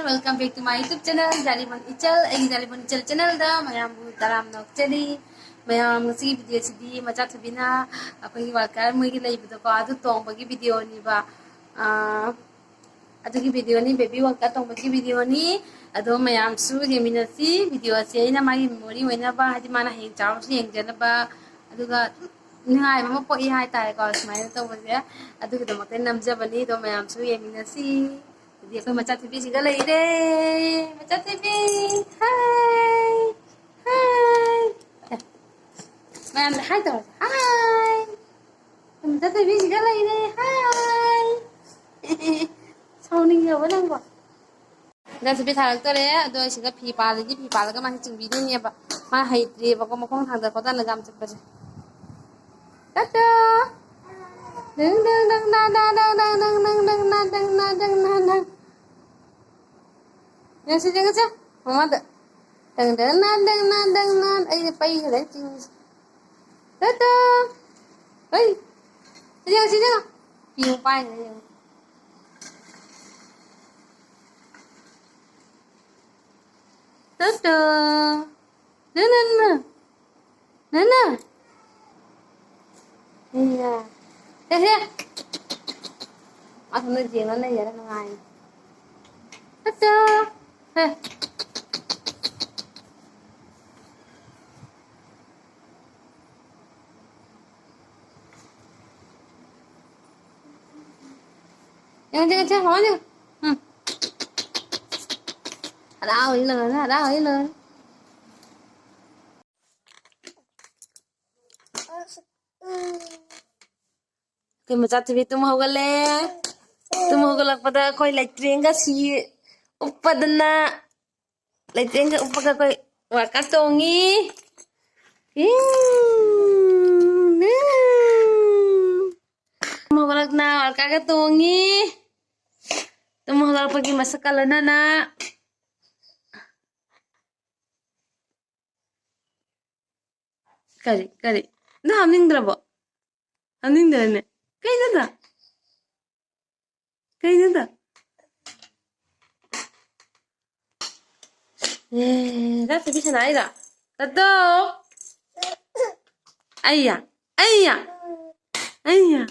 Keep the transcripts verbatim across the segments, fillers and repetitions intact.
Welcome back to my YouTube channel, ꯖꯥꯂꯤꯃꯣꯟ ꯏꯆꯜ꯫ ꯑꯩꯒꯤ ꯖꯥꯂꯤꯃꯣꯟ ꯏꯆꯜ channelꯗ ꯃꯌꯥꯝꯕꯨ ꯇꯔꯥꯝꯅ ꯑꯣꯛꯆꯔꯤ꯫ ꯃꯌꯥꯝ, ꯉꯁꯤꯒꯤ videoꯁꯤꯗꯤ ꯃꯆꯥꯊꯣꯏꯕꯤꯅ ꯑꯩꯈꯣꯏꯒꯤ worker ꯃꯣꯏꯒꯤ ꯂꯩꯕꯗꯣꯀꯣ, ꯑꯗꯨ ꯇꯣꯡꯕꯒꯤ videoꯅꯤꯕ꯫ ꯑꯥ, ꯑꯗꯨꯒꯤ videoꯅꯤ, baby worker ꯇꯣꯡꯕꯒꯤ videoꯅꯤ꯫ ꯑꯗꯣ ꯃꯌꯥꯝꯁꯨ ꯌꯦꯡꯃꯤꯟꯅꯁꯤ꯫ Videoꯁꯦ ꯑꯩꯅ ꯃꯥꯒꯤ memory ꯑꯣꯏꯅꯕ, ꯍꯥꯏꯗꯤ ꯃꯥꯅ ꯍꯌꯦꯡ ꯆꯥꯎꯔꯁꯨ ꯌꯦꯡꯖꯅꯕ, ꯑꯗꯨꯒ ꯅꯨꯡꯉꯥꯏꯕ ꯑꯃ ꯄꯣꯛꯏ ꯍꯥꯏꯇꯥꯔꯦꯀꯣ, ꯁꯨꯃꯥꯏꯅ ꯇꯧꯕꯁꯦ꯫ ꯑꯗꯨꯒꯤꯗꯃꯛꯇ ꯅꯝꯖꯕꯅꯤ꯫ ꯑꯗꯣ ꯃꯌꯥꯝꯁꯨ ꯌꯦꯡꯃꯤꯟꯅꯁꯤ꯫ ꯑꯗꯨꯗꯤ ꯑꯩꯈꯣꯏ ꯃꯆꯥꯊꯣꯏꯕꯤꯁꯤꯒ ꯂꯩꯔꯦ꯫ ꯃꯆꯥꯊꯣꯏꯕꯤ, hi, hi꯫ ꯑꯦ, ꯃꯌꯥꯝꯗ hi ꯇꯧꯔꯁꯦ, hi꯫ ꯑꯩꯈꯣꯏ ꯃꯆꯥꯊꯣꯏꯕꯤꯁꯤꯒ ꯂꯩꯔꯦ, hi꯫ ꯁꯥꯎꯅꯤꯡꯉꯕ ꯅꯪꯕꯣ? ꯃꯆꯥꯊꯣꯏꯕꯤ ꯊꯥꯔꯛꯇꯣꯔꯦ꯫ ꯑꯗꯣ ꯑꯩ ꯁꯤꯗ ꯐꯤ ꯄꯥꯜꯂꯗꯤ, ꯐꯤ ꯄꯥꯜꯂꯒ ꯃꯥꯁꯦ ꯆꯤꯡꯕꯤꯗꯣꯏꯅꯦꯕ꯫ ꯃꯥ ꯍꯩꯇ꯭ꯔꯤꯕꯀꯣ, ꯃꯈꯣꯡ ꯊꯥꯡꯗ ꯈꯣꯠꯇꯅ ꯌꯥꯝ ꯆꯠꯄꯁꯦ꯫ ꯇꯥꯇꯥ! ꯗꯪ, ꯗꯪ, ꯗꯪ, ꯅꯥ, ꯅꯥ, ꯅꯥ, ꯅꯥ, ꯅꯪ, ꯅꯪ, ꯅꯪ, ꯅꯥ, ꯗꯪ, ꯅꯥ, ꯗꯪ, ꯅꯥ, ꯅꯪ꯫ ꯌꯦꯡꯁꯤ, ꯌꯦꯡꯁꯤ, ꯃꯃꯥꯗ꯫ ꯗꯪ, ꯗꯪ, ꯅꯥ, ꯗꯪ, ꯅꯥ, ꯗꯪ, ꯅꯥ꯫ ꯑꯩꯅ ꯄꯩꯈ꯭ꯔꯦ ꯆꯤꯡꯁꯦ꯫ ꯇꯥꯇꯥ! ꯍꯩ! ꯁꯤ ꯌꯦꯡꯉꯣ, ꯁꯤ ꯌꯦꯡꯉꯣ꯫ ꯐꯤ ꯑꯃꯨꯛ ꯄꯥꯏꯈ꯭ꯔꯦ, ꯌꯦꯡꯉꯣ꯫ ꯇꯥꯇꯥ! ꯅꯅꯟꯅ! ꯅꯅ! ꯏꯌꯥ! ꯍꯦ, ꯍꯦ! ꯑꯁꯣꯝꯗ ꯌꯦꯡꯉ ꯂꯩꯌꯦꯅ ꯅꯨꯡꯉꯥꯏꯅꯤ꯫ ꯇꯥꯇꯥ! ꯍꯦ! ꯌꯦꯡꯉꯣ, ꯌꯦꯡꯉꯣ, ꯌꯦꯡꯉꯣ, ꯃꯃꯥ ꯌꯦꯡꯉꯣ꯫ ꯎꯝ꯫ ꯍꯔꯥꯎꯋꯤ ꯂꯣꯏꯔꯦ, ꯍꯔꯥꯎꯋꯤ ꯂꯣꯏꯔꯦ꯫ ꯑꯩꯈꯣꯏ ꯃꯆꯥ ꯊꯣꯏꯕꯤ ꯇꯨꯝ ꯍꯧꯒꯠꯂꯦ꯫ ꯇꯨꯝ ꯍꯧꯒꯠꯂꯛꯄꯗ ꯑꯩꯈꯣꯏ ꯂꯩꯇ꯭ꯔꯦꯡꯒ ꯁꯤ ꯎꯞꯄꯗꯅ, ꯂꯩꯇ꯭ꯔꯦꯡꯒ ꯎꯞꯄꯒ ꯑꯩꯈꯣꯏ worker ꯇꯣꯡꯉꯤ꯫ ꯏꯎ, ꯏꯎ꯫ ꯇꯨꯝ ꯍꯧꯒꯠꯂꯛꯅ workerꯒ ꯇꯣꯡꯉꯤ꯫ ꯇꯨꯝ ꯍꯧꯒꯠꯂꯛꯄꯒꯤ ꯃꯁꯛꯀ ꯂꯣꯏꯅꯅ꯫ ꯀꯔꯤ, ꯀꯔꯤ? ꯅꯪ ꯍꯥꯞꯅꯤꯡꯗ꯭ꯔꯕꯣ? ꯍꯥꯞꯅꯤꯡꯗ꯭ꯔꯅꯦ? ꯀꯩꯅꯣꯗ? ꯀꯩꯅꯣꯗ? ꯑꯦ, ꯗꯥ ꯊꯣꯏꯕꯤ ꯁꯥꯟꯅ ꯍꯥꯏꯔꯣ? ꯗꯥꯗꯣ! ꯑꯩꯌꯥ! ꯑꯩꯌꯥ! ꯑꯩꯌꯥ!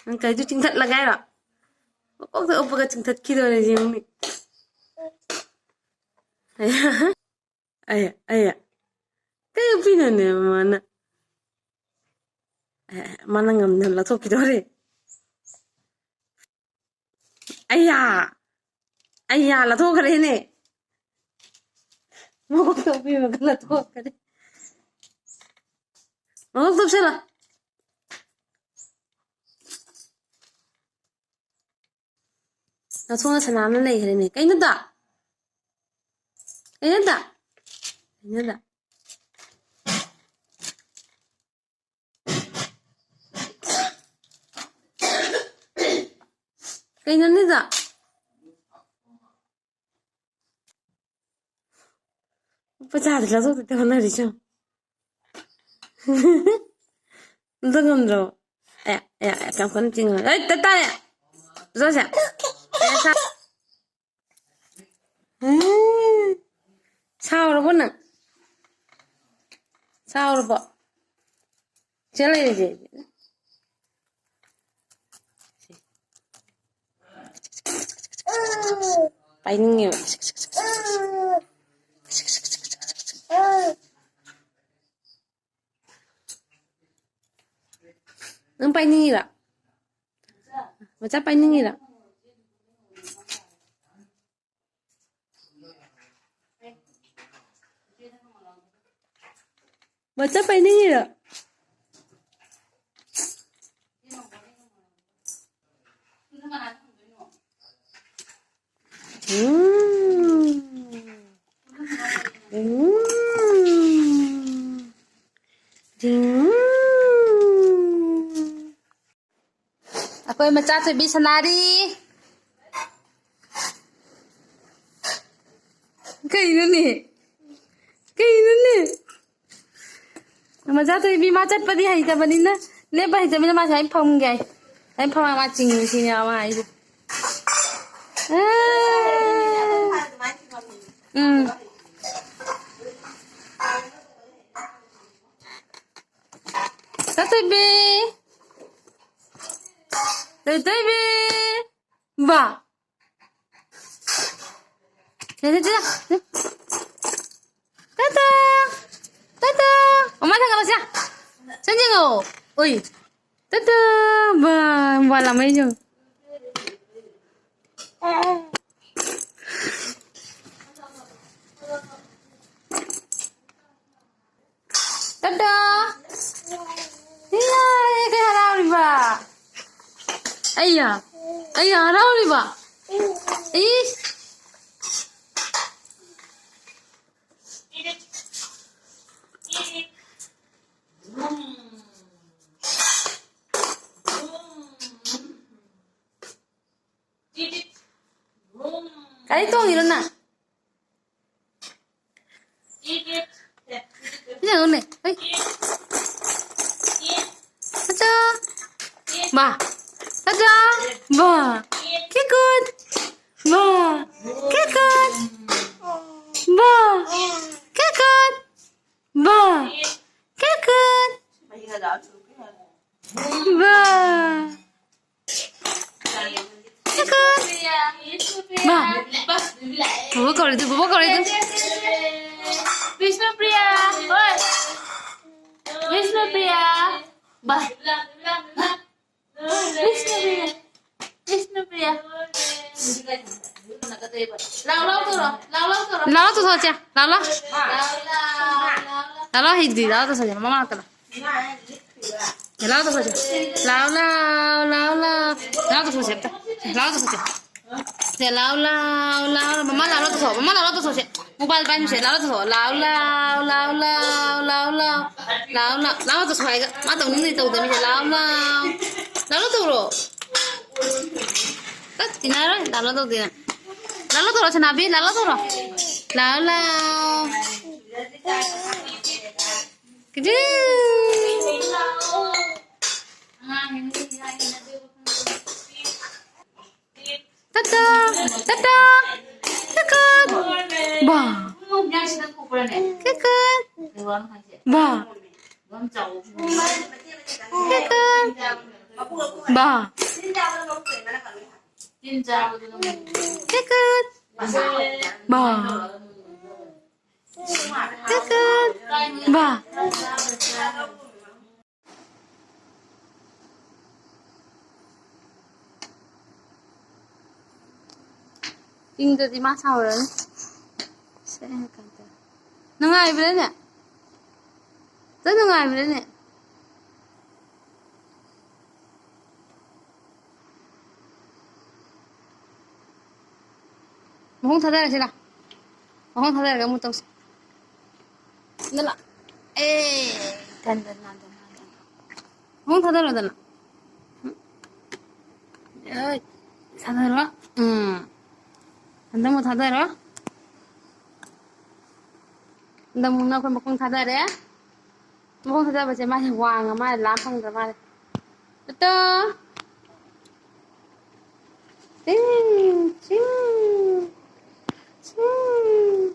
ꯅꯪ ꯀꯩꯗꯨ ꯆꯤꯡꯊꯠꯂꯒꯦ ꯍꯥꯏꯔꯣ? ꯃꯀꯣꯛꯇ ꯎꯞꯄꯒ ꯆꯤꯡꯊꯠꯈꯤꯗꯣꯔꯦ ꯌꯦꯡꯉꯨꯅꯦ꯫ ꯑꯩꯌꯥ! ꯑꯩꯌꯥ! ꯀꯩ ꯎꯞꯄꯤꯅꯣꯅꯦ ꯃꯥꯅ? ꯑꯦ, ꯃꯥꯅ ꯉꯝꯅ ꯂꯧꯊꯣꯛꯈꯤꯗꯣꯔꯦ꯫ ꯑꯩꯌꯥ! ꯑꯩꯌꯥ! ꯂꯧꯊꯣꯛꯈ꯭ꯔꯦꯅꯦ꯫ ꯃꯀꯣꯛꯇ ꯎꯞꯄꯤꯕꯒ ꯂꯧꯊꯣꯛꯈ꯭ꯔꯦ꯫ ꯃꯀꯣꯛꯇ ꯎꯞꯁꯜꯂꯣ꯫ ꯂꯧꯊꯣꯛꯅ ꯁꯅꯥꯅ ꯂꯩꯈ꯭ꯔꯦꯅꯦ꯫ ꯀꯩꯅꯣꯗ? ꯀꯩꯅꯣꯗ? ꯀꯩꯅꯣꯗ? ꯀꯩꯅꯣꯅꯤꯗ? ꯄꯩꯁꯥꯗꯤ ꯂꯧꯊꯣꯛꯇ ꯍꯣꯠꯅꯔꯤꯁꯦ ꯌꯦꯡꯉꯨ꯫ ꯑꯝꯇ ꯉꯝꯗ꯭ꯔꯣ? ꯑꯦ, ꯑꯦ, ꯑꯦ, ꯀꯌꯥꯝ ꯀꯟꯅ ꯆꯤꯡꯉꯒ꯫ ꯑꯩ ꯇ-, ꯇꯥꯔꯦ! ꯖꯣꯁꯦ! ꯑꯦ, ꯁꯥ-, ꯎꯝ꯫ ꯁꯥꯎꯔꯕꯣ ꯅꯪ? ꯁꯥꯎꯔꯕꯣ? ꯁꯤꯗ ꯂꯩꯔꯤꯁꯦ꯫ ꯄꯥꯏꯅꯤꯡꯉꯦꯕ꯫ ꯅꯪ ꯄꯥꯏꯅꯤꯡꯉꯤꯔꯣ? ꯃꯆꯥ ꯄꯥꯏꯅꯤꯡꯉꯤꯔꯣ? ꯃꯆꯥ ꯄꯥꯏꯅꯤꯡꯉꯤꯔꯣ? ꯎꯝ꯫ ꯎꯝ꯫ ꯎꯝ꯫ ꯑꯩꯈꯣꯏ ꯃꯆꯥ ꯊꯣꯏꯕꯤ ꯁꯅꯥꯔꯤ꯫ ꯀꯩꯅꯣꯅꯦ? ꯀꯩꯅꯣꯅꯦ? ꯃꯆꯥ ꯊꯣꯏꯕꯤ ꯃꯥ ꯆꯠꯄꯗꯤ ꯍꯩꯇꯕꯅꯤꯅ, ꯂꯦꯞꯄ ꯍꯩꯇꯕꯅꯤꯅ ꯃꯥ ꯁꯨꯃꯥꯏꯅ ꯐꯝꯒꯦ ꯍꯥꯏ꯫ ꯑꯩ ꯐꯃꯥꯏ ꯃꯥ ꯆꯤꯡꯉꯤꯁꯤꯅꯦ ꯃꯥ ꯍꯥꯏꯁꯦ꯫ ꯑꯥ꯫ ꯎꯝ꯫ ꯇꯥꯇꯣꯏꯕꯤ꯫ ꯇꯥꯇꯣꯏꯕꯤ꯫ ꯕꯥ꯫ ꯇꯥꯇꯥ꯫ ꯇꯥꯇꯥ꯫ ꯃꯃꯥ ꯊꯥꯡꯒꯠꯂꯣ ꯁꯦ꯫ ꯁꯟ ꯌꯦꯡꯉꯣ꯫ ꯎꯏ꯫ ꯇꯥꯇꯥ꯫ ꯕꯥ꯫ ꯃꯃꯥ ꯂꯥꯃꯩ ꯌꯦꯡꯉꯣ꯫ ꯇꯥꯇꯥ꯫ ꯏꯌꯥ, ꯀꯩ ꯍꯔꯥꯎꯔꯤꯕ? ꯑꯩꯌꯥ꯫ ꯑꯩꯌꯥ ꯍꯔꯥꯎꯔꯤꯕ? ꯏꯁ꯫ ꯒꯥꯔꯤ ꯇꯣꯡꯉꯤꯔꯣ ꯅꯪ? ꯌꯦꯡꯉꯨꯅꯦ꯫ ꯍꯩ꯫ ꯇꯥꯇꯥ꯫ ꯃꯥ꯫ ꯇꯥꯇꯥ꯫ ꯃꯥ꯫ ꯀꯤꯀꯨꯠ꯫ ꯃꯥ꯫ ꯀꯤꯀꯨꯠ꯫ ꯃꯥ꯫ ꯀꯤꯀꯨꯠ꯫ ꯕꯥ꯫ ꯀꯦꯀꯠ꯫ ꯕꯥ꯫ ꯀꯦꯀꯠ꯫ ꯕꯥ꯫ ꯕꯣꯕꯣꯛ ꯀꯧꯔꯦ ꯇꯨ, ꯕꯣꯕꯣꯛ ꯀꯧꯔꯦ ꯇꯨ꯫ ꯕꯤꯁꯅꯨꯄ꯭ꯔꯤꯌꯥ, ꯍꯣꯏ꯫ ꯕꯤꯁꯅꯨꯄ꯭ꯔꯤꯌꯥ꯫ ꯕꯥ꯫ ꯕꯤꯁꯅꯨꯄ꯭ꯔꯤꯌꯥ꯫ ꯕꯤꯁꯅꯨꯄ꯭ꯔꯤꯌꯥ꯫ ꯂꯥꯎ, ꯂꯥꯎ ꯇꯧꯔꯣ꯫ ꯂꯥꯎ, ꯂꯥꯎ ꯇꯧꯔꯣ꯫ ꯂꯥꯎ ꯇꯧꯊꯣꯛꯑꯣ ꯆꯦ꯫ ꯂꯥꯎ, ꯂꯥꯎ꯫ ꯂꯥꯎ, ꯂꯥꯎ꯫ ꯂꯥꯎ, ꯂꯥꯎ ꯍꯩꯗꯨꯗꯤ꯫ ꯂꯥꯎ ꯇꯧꯊꯣꯛꯑꯣ ꯆꯦ꯫ ꯃꯃꯥ ꯉꯥꯛꯇ ꯂꯥꯎ꯫ ꯂꯥꯎ ꯇꯧꯊꯣꯛꯑꯣ ꯆꯦ꯫ ꯂꯥꯎ, ꯂꯥꯎ, ꯂꯥꯎ, ꯂꯥꯎ꯫ ꯂꯥꯎ ꯇꯧꯊꯣꯛꯑꯣ ꯆꯦ ꯑꯝꯇ꯫ ꯂꯥꯎ ꯇꯧꯊꯣꯛꯑꯣ ꯆꯦ꯫ ꯁꯦ ꯂꯥꯎ ꯂꯥꯎ ꯂꯥꯎ ꯂꯥꯎ꯫ ꯃꯃꯥ ꯂꯥꯎ ꯂꯥꯎ ꯇꯧꯊꯣꯛꯑꯣ꯫ ꯃꯃꯥ ꯂꯥꯎ ꯂꯥꯎ ꯇꯧꯊꯣꯛꯑꯣ ꯁꯦ꯫ ꯃꯣꯕꯥꯏꯜ ꯄꯥꯏꯅꯨꯁꯦ꯫ ꯂꯥꯎ ꯂꯥꯎ ꯇꯧꯊꯣꯛꯑꯣ꯫ ꯂꯥꯎ ꯂꯥꯎ ꯂꯥꯎ ꯂꯥꯎ ꯂꯥꯎ ꯂꯥꯎ꯫ ꯂꯥꯎ ꯂꯥꯎ꯫ ꯂꯥꯎ ꯂꯥꯎ ꯇꯧꯊꯣꯛꯑꯣ ꯍꯥꯏꯒ꯫ ꯃꯥ ꯇꯧꯅꯤꯡꯗꯦ ꯇꯧꯗꯕꯤꯁꯦ꯫ ꯂꯥꯎ ꯂꯥꯎ꯫ ꯂꯥꯎ ꯂꯥꯎ ꯇꯧꯔꯣ꯫ ꯇꯠ ꯇꯤꯟꯅꯔꯣꯏ꯫ ꯂꯥꯎ ꯂꯥꯎ ꯇꯧꯗꯦꯅ꯫ ꯂꯥꯎ ꯂꯥꯎ ꯇꯧꯔꯣ ꯁꯅꯥꯕꯤ꯫ ꯂꯥꯎ ꯂꯥꯎ ꯇꯧꯔꯣ꯫ ꯂꯥꯎ ꯂꯥꯎ꯫ ꯀꯤꯖꯨ꯫ ꯇꯇꯥ! ꯇꯇꯥ! ꯀꯀꯠ! ꯕꯥ! ꯀꯀꯠ! ꯕꯥ! ꯀꯀꯠ! ꯕꯥ! ꯀꯀꯠ! ꯕꯥ! ꯀꯀꯠ! ꯕꯥ! ꯏꯪꯗꯗꯤ ꯃꯥ ꯁꯥꯎꯔꯅꯤ꯫ ꯁꯦ, ꯀꯩꯅꯣ ꯇꯧꯔꯦ꯫ ꯅꯨꯡꯉꯥꯏꯕ꯭ꯔꯥꯅꯦ? ꯇ ꯅꯨꯡꯉꯥꯏꯕ꯭ꯔꯥꯅꯦ? ꯃꯈꯣꯡ ꯊꯥꯗꯔꯁꯤ ꯂꯥꯎ꯫ ꯃꯈꯣꯡ ꯊꯥꯗꯔꯒ ꯑꯃꯨꯛ ꯇꯧꯁꯤ꯫ ꯅꯂꯥ꯫ ꯑꯦ, ꯗꯟ, ꯗꯟ, ꯗꯟ, ꯗꯟ, ꯗꯟ꯫ ꯃꯈꯣꯡ ꯊꯥꯗꯔꯣꯗꯅ꯫ ꯑꯦ, ꯊꯥꯗꯔꯣ꯫ ꯎꯝ꯫ ꯍꯟꯗꯛ ꯑꯃꯨꯛ ꯊꯥꯗꯔꯣ꯫ ꯍꯟꯗꯛ ꯑꯃꯨꯛꯅ ꯑꯩꯈꯣꯏ ꯃꯈꯣꯡ ꯊꯥꯗꯔꯦ꯫ ꯃꯈꯣꯡ ꯊꯥꯗꯕꯁꯦ ꯃꯥꯁꯦ ꯋꯥꯡꯉ ꯃꯥꯜꯂꯦ, ꯂꯥꯝ ꯐꯪꯗ꯭ꯔ ꯃꯥꯜꯂꯦ꯫ ꯑꯇꯣ! ꯆꯤꯡ, ꯆꯤꯡ, ꯆꯤꯡ,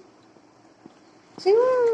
ꯆꯤꯡ꯫